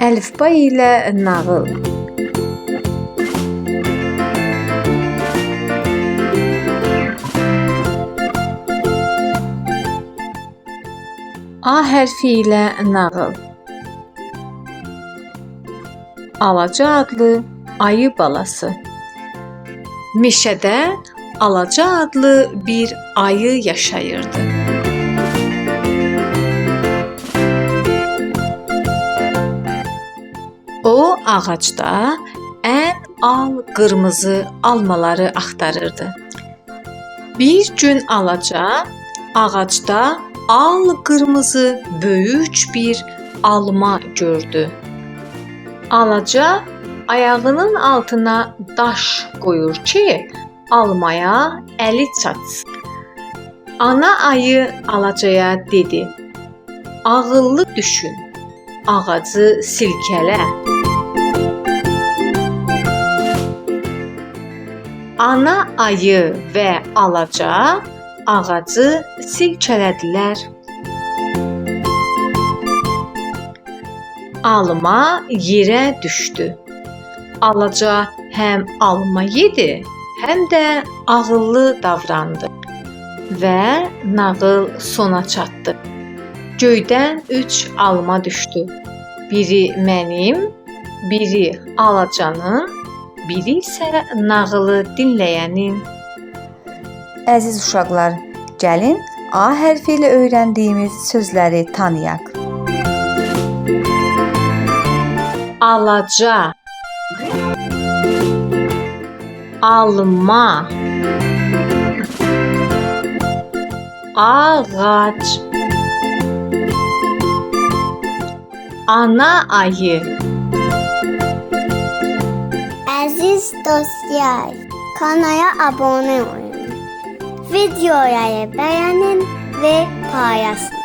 Əlifba ilə nağıl. A hərfi ilə nağıl. Alaca adlı ayı balası. Meşədə Alaca adlı bir ayı yaşayırdı. O ağacda ən al qırmızı almaları axtarırdı. Bir gün Alaca ağacda al qırmızı böyük bir alma gördü. Alaca ayağının altına daş qoyur ki, almaya əli çatsın. Ana ayı Alacaya dedi: "Ağıllı düşün, ağacı silkələ." Ana ayı və Alaca ağacı silkələdilər. Alma yerə düşdü. Alaca həm alma yedi, həm də ağıllı davrandı və nağıl sona çatdı. Göydən 3 alma düşdü. Biri mənim, biri Alacanın, biri isə nağılı dinləyənin. Əziz uşaqlar, gəlin A hərfi ilə öyrəndiyimiz sözləri tanıyaq. Alaca, alma, ağac, ana ayı. Əziz dostlar, kanala abone olun. Videoyu beğenin ve paylaşın.